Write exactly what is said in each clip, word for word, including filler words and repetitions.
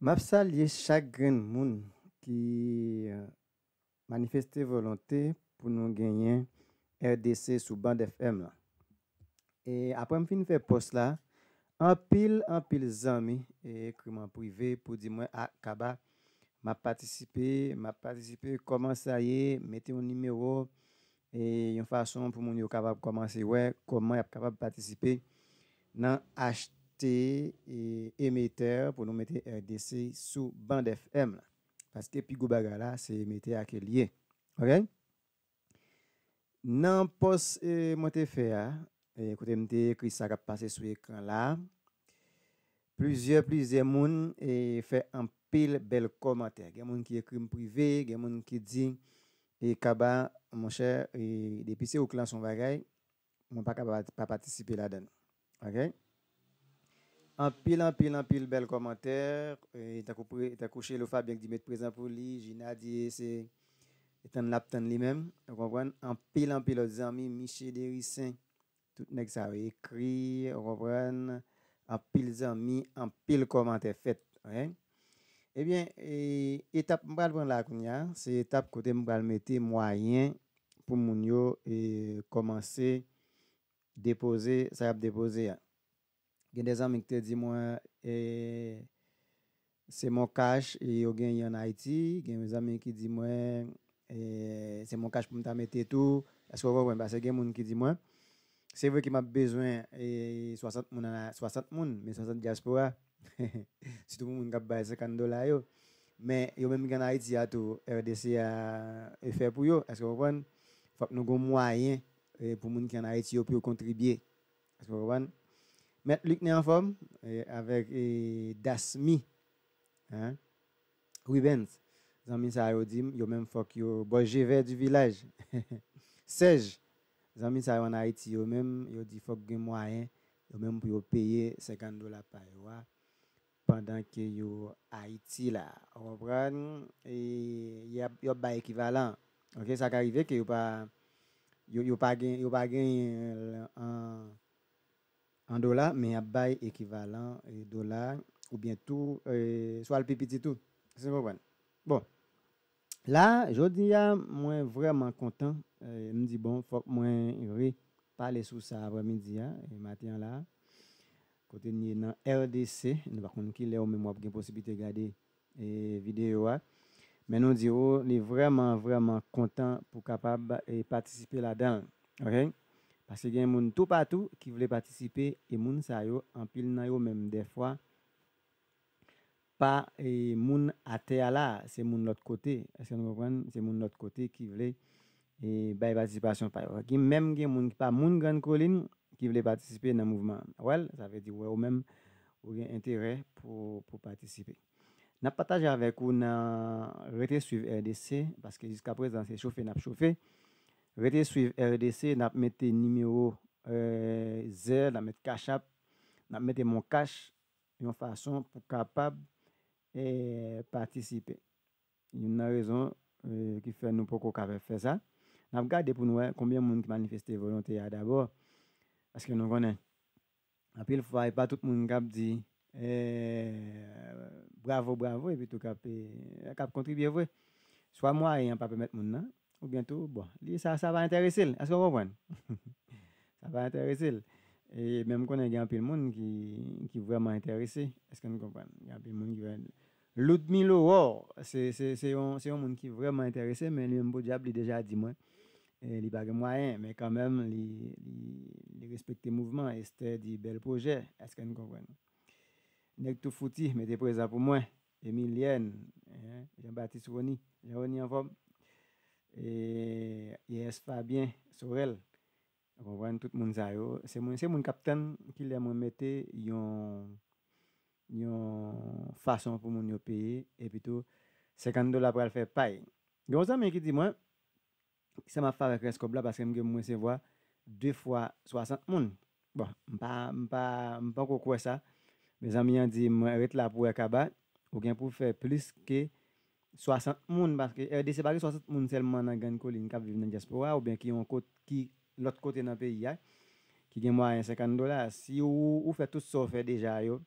M ap salye chak grenn moun ki manifeste volonte pou nou genyen R D C sou Band F M lan. E apre m fin fè pòs la, anpil, anpil zanmi ekri m an prive pou di mwen, "A, Kaba, m ap patisipe, m ap patisipe, kòman sa ye, mete yon nimewo, e yon fason pou moun yo kapab kòmanse wè kòman y ap kapab patisipe nan achte emetè pou nou mete R D C sou Band F M lan." Paske pi gwo bagay la, se emetè a ke l ye. Oke? Nan pòs mwen te fè a, kote m te ekri sa k ap pase sou ekran la, plizyè, plizyè moun fè anpil bèl kòmantè. Gen moun ki ekri m prive, gen moun ki di, "E Kaba, monchè, depi se ou k lanse yon bagay, mwen pa ka pa patisipe ladan l." Oke? Anpil, anpil, anpil bèl kòmantè. Tankou Shelo Fabien ki di met prezan pou li, Gina di se tann l ap tann li menm. Ou konprann? Anpil, anpil lòt zanmi, Miche Derisen, tout nèg sa yo ekri, ou konprann? Anpil zanmi, anpil kòmantè fèt. Oke? Ebyen, etap m pral pran la kounye a, se etap kote m pral mete mwayen pou moun yo kòmanse depoze sa y ap depoze a. Gen de zanmi ki te di mwen, se MonCash yo genyen ann Ayiti. Gen zanmi ki di mwen, se MonCash pou m ta mete tou. Èske w konprann? Paske gen moun ki di mwen, se vre ke m ap bezwen swasant moun, swasant moun, men swasant dyaspora. Sitou pou moun k ap bay senkant dola yo. Men yo menm ki ann Ayiti a tou, R D C a e fè pou yo. Èske w konprann? Fòk nou gen mwayen pou moun ki ann Ayiti yo pou yo kontribye. Èske w konprann? Mèt Luc ne anfòm avèk Dasmi Rubens. Zanmi sa yo di m, yo menm fòk yo, bò je vè di vilaj. Sèj, zanmi sa yo ann Ayiti yo menm, yo di fòk gen mwayen yo menm pou yo peye senkant dola pa yo a pandan ke yo Ayiti la. Ou konprann? Y ap bay ekivalan. Oke, sa ka rive ke yo pa, yo pa gen, yo pa genyen l an an dola, men y ap bay ekivalan dola oubyen tou swa l pi piti tou. Èske w konprann? Bon, la, jodi a, mwen vrèman kontan. M di, bon, fòk mwen repale sou sa aprèmidi a, maten an la, kote n ye nan R D C. Nou pa konn kilè ou menm w ap gen posiblite gade videyo a. Men nou di w, li vrèman, vrèman kontan pou kapab patisipe ladan l. Oke? Paske gen moun toupatou ki vle patisipe, e moun sa yo, anpil nan yo menm, dèfwa, pa moun atè a la, se moun lòt kote. Èske nou konprann? Se moun lòt kote ki vle bay patisipasyon pa yo. Gen, menm gen moun ki pa moun Grann Kolin ki vle patisipe nan mouvman an. Wèl, sa vle di, wè, ou menm, ou gen enterè pou, pou patisipe. N ap pataje avèk ou nan rete swiv R D C, paske jiskaprezan se chofe n ap chofe. Rete swiv R D C, n ap mete nimewo Zelle, n ap mete Cash App, n ap mete MonCash, yon fason pou kapab patisipe. Youn nan rezon ki fè nou poko ka fè sa. N ap gade pou n wè konbyen moun ki manifeste volonte a dabò. Paske nou konnen, anpil fwa, e pa tout moun k ap di bravo, bravo, epi tou k ap, k ap kontribye vre. Swa mwayen an pa pèmèt moun nan, oubyen tou, bon, li, sa, sa pa enterese l. Èske w konprann? Sa pa enterese l. E men m konnen gen anpil moun ki, ki vrèman enterese. Èske n konprann? Gen anpil moun ki vrè-, Ludmilo Wor, se, se, se yon, se yon moun ki vrèman enterese, men li menm, podyab, li deja di mwen, e li pa gen mwayen, men kanmenm, li, li, li respekte mouvman. Esther di, bèl pwojè. Èske n konprann? Nèg tou fouti, mete prezan pou mwen. Emilienne, Jean Baptiste Rony. Jean Rony anfòm? E, yes, Fabien Sorel. Ou konprann, tout moun sa yo, se moun, se moun k ap tann kilè mwen mete yon, yon fason pou moun yo peye, epi tou, senkant dola pral fè pay. Gen yon zanmi ki di mwen, kisa m ap fè avèk rès kòb la, paske m gen pou m resevwa de fwa swasant moun. Bon, m pa, m pa, m poko kwè sa. Men zanmi an di m, ret la pou wè Kaba, ou gen pou fè plis ke swasant moun, paske R D C pa gen swasant moun sèlman nan Grann Kolin k ap viv nan dyaspora, oubyen ki yon kot-, ki lòt kote nan peyi a, ki gen mwayen senkant dola. Si ou, ou fè tout sa w fè deja yo,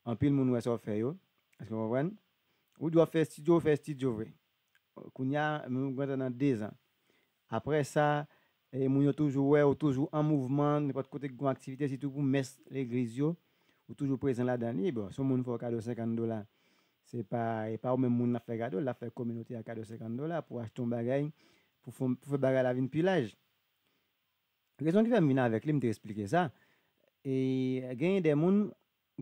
anpil moun wè sa w fè yo, Èske w konprann? Ou di w ap fè estidyo, ou fè estidyo vre. Kounye a, nou gentan nan dezan. Apre sa, e, moun yo toujou wè, ou toujou an mouvman, nenpòt kote ki gen aktivite, sitou pou mès legliz yo, ou toujou prezan ladan li. Bon, si yon moun fè w kado senkant dola, se pa, e pa ou menm moun l ap fè kado, l ap fè kominote a kado senkant dola pou achte yon bagay, pou fè, pou fè bagay la vin pi laj. Rezon ki fè m vin avèk li, m te eksplike sa. E genyen de moun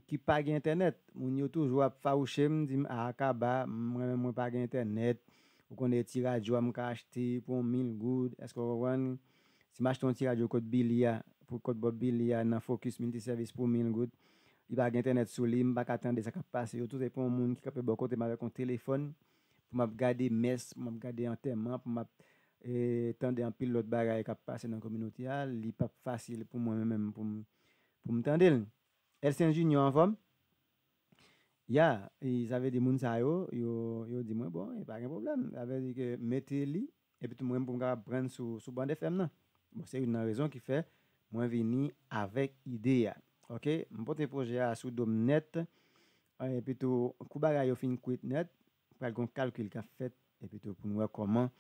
ki pa gen entènèt. Moun yo toujou ap fawouche m, di m, "A, Kaba, mwen menm mwen pa gen entènèt. Ou konnen ti radyo a m ka achte pou yon mil goud." Èske w konprann? Si m achte yon ti radyo kot Billy a, pou kot Bob Billy a nan Focus Multiservice pou mil goud, li pa gen entènèt sou li, m pa ka tande sa k ap pase yo tou. Se pou yon moun ki kanpe bò kote m avèk yon telefòn, pou m ap gade mès, pou m ap gade antèman, pou m ap, e, tande anpil lòt bagay k ap pase nan kominote a, li p ap fasil pou mwen menm pou m, pou m tande l. Elsen Junior anfòm? Ya, e, sa vle di moun sa yo, yo, yo di mwen, "Bon, e pa gen pwoblèm." Sa vle di ke mete li, epi tou mwen pou m kapab pran sou, sou Band F M nan. Bon, se youn nan rezon ki fè mwen vini avèk ide a. Oke, m pote pwojè a sou do m nèt, e, epi tou, kou bagay yo fin kwit nèt, pral gen yon kalkil k ap fèt, epi tou pou nou wè kòman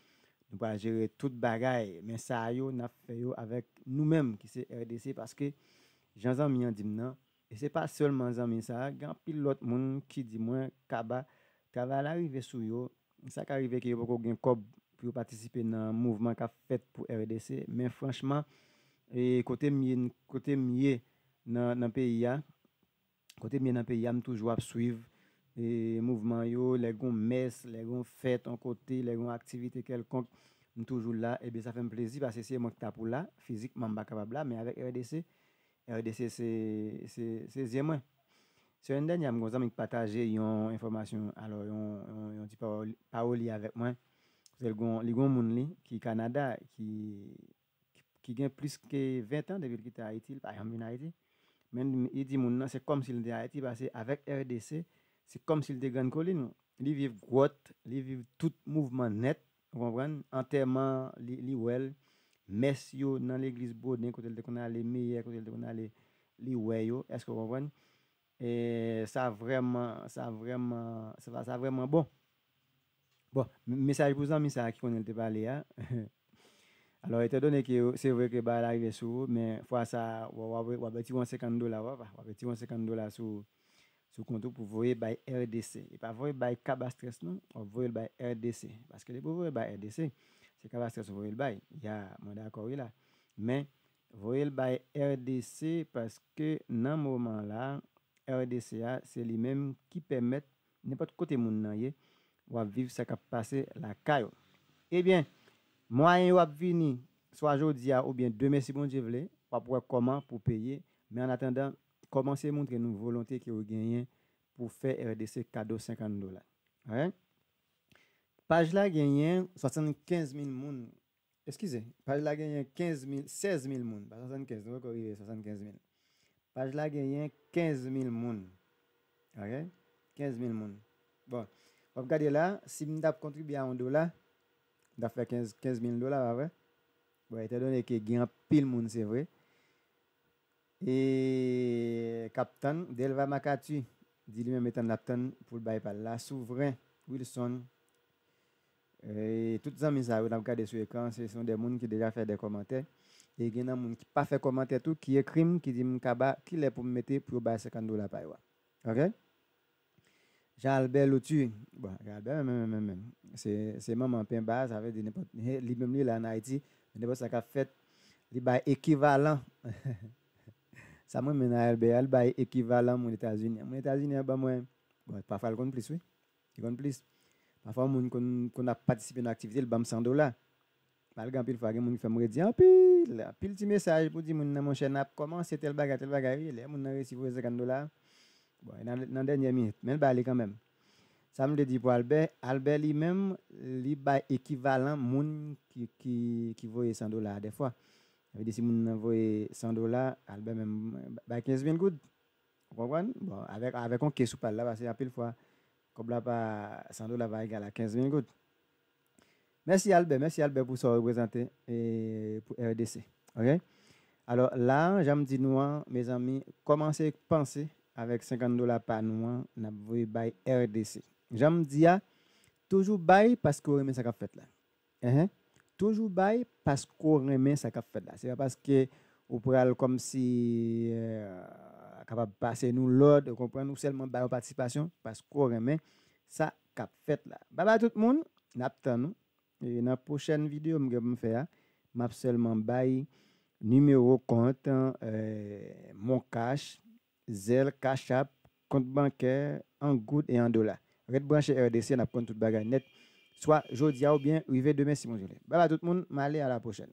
nou pral jere tout bagay. Men sa yo, n ap fè yo avèk nou menm ki se R D C, paske jan zanmi an di m nan, e se pa sèlman zanmi sa a, gen anpil lòt moun ki di mwen, "Kaba, travay la rive sou yo." Sa ka rive ke yo poko gen kòb pou yo patisipe nan mouvman k ap fèt pou R D C, men franchman, e kote m ye, kote m ye nan, nan peyi a, kote m ye nan peyi a, m toujou ap swiv, e, mouvman yo, lè gon mès, lè gon fèt yon kote, lè gon aktivite kèlkonk, m toujou la. Ebyen, sa fè m plezi paske se mwen ki ta pou la, fizikman m pa kapab la, men avèk R D C, R D C se, se, se zye mwen. Semèn dènyè a, m gon zanmi ki pataje yon enfòmasyon, alò, yon, yon, yon ti pawòl, pawòl li avèk mwen. Se l gon, li gon moun li ki Kanada, ki, ki, ki gen plis ke ven tan depi l kite Ayiti, li pa janm vin Ayiti. Men li di moun nan, se kòmsi li te Ayiti, paske avèk R D C, se kòmsi li te Grann Kolin. Li viv gwòt, li viv tout mouvman nèt, ou konprann? Antèman, li, li wè l. Mès yo nan legliz Boden, kote l te konn ale, meyè, kote l te konn ale, li wè yo. Èske w konprann? E sa vrèman, sa vrèman, sa, sa vrèman bon. Bon, m-, mesaj pou zanmi sa a ki konnen l te pale a. Alò, etandone ke se vre ke bagay la rive sou ou, men fwa sa a, w, w, w ap retire yon senkant dola, w ap, w ap retire yon senkant dola sou, sou kont ou pou voye bay R D C. E pa voye bay Kaba Stress non, w ap voye l bay R D C. Paske depi w voye bay R D C, se Kaba Stress ou voye l bay. Ya, mwen dakò wi la. Men, voye l bay R D C paske nan moman la, R D C a, se li menm ki pèmèt nenpòt kote moun nan ye, w ap viv sa k ap pase lakay ou. Ebyen, mwayen yo ap vini, swa jodi a oubyen demen si Bondye vle, w ap wè kòman pou peye, men annatandan, kòmanse montre nou volonte ke w genyen pou fè R D C kado senkant dola. Alright? Paj la genyen swasannkenz mil moun. Eskize, paj la genyen kenz mil, sèz mil moun, pa swasannkenz, nou poko rive swasannkenz mil. Paj la genyen kenz mil moun. Oke? Kenz mil moun. Bon, w ap gade la, si m t ap kontribye a yon dola, m t ap fè kenz, kenz mil dola, pa vre? Bon, etandone ke gen anpil moun, se vre, e k ap tann, Delva Makati di li menm etan l ap tann pou l bay pa l la. Souvren Wilson, e tout zanmi sa yo n ap gade sou ekran, se, se yon de moun ki deja fè de kòmantè. E gen nan moun ki pa fè kòmantè tou, ki ekri m, ki di m, "Kaba, kilè pou m mete pou yo bay senkant dola pa yo a?" Oke? Jean Albert Louture. Bon, Jean Albert, menm, menm, menm, menm. Se, se manman penba, sa vle di nenpòt, he, li menm li la ann Ayiti, nenpòt sa k ap fèt, li bay ekivalan. Sa mwen renmen nan Albert, li bay ekivalan moun Etazini. Moun Etazini an ban mwen, bon, pafwa l konn plis, wi. Li konn plis. Pafwa, moun konn, konn ap patisipe nan aktivite, li ban m san dola. Malgre anpil fwa, gen moun ki fè m redi anpil, anpil ti mesaj pou di moun nan, "Monchè, n ap kòmanse tèl bagay, tèl bagay, wi." Lè moun nan resi voye senkant dola, bon, e nan, nan dènyè minit, men l ba li kanmenm. Sa m vle di pou Albert, Albert li menm, li bay ekivalan moun ki, ki, ki voye san dola a dèfwa. Sa vle di, si moun nan voye san dola, Albert menm bay kenz mil goud. Ou konprann? Bon, avèk, avèk yon ke sou pa l la, paske anpil fwa, kòb la pa, san dola pa egal a kenz mil goud. Mèsi Albert, mèsi Albert pou sa w reprezante, e, pou R D C. Oke? Alò, la, jan m di nou an, mezanmi, kòmanse panse avèk senkant dola pa nou an, n ap voye bay R D C. Jan m di a, toujou bay paske w renmen sa k ap fèt la. Enhen. Toujou bay paske w renmen sa k ap fèt la. Se pa paske ou pral kòmsi, eh, kapab pase nou lòd, ou konprann, ou sèlman bay yon patisipasyon paske w renmen sa k ap fèt la. Babay tout moun, n ap tann nou. E nan pwochèn videyo m gen pou m fè a, m ap sèlman bay nimewo kont, eh, Moncash, Zelle, Cash App, kont bankè, an goud e an dola. Ret branche R D C, n ap konn tout bagay nèt, swa jodi a oubyen rive demen si Bondye vle. Babay tout moun, m ale, a la pwochèn.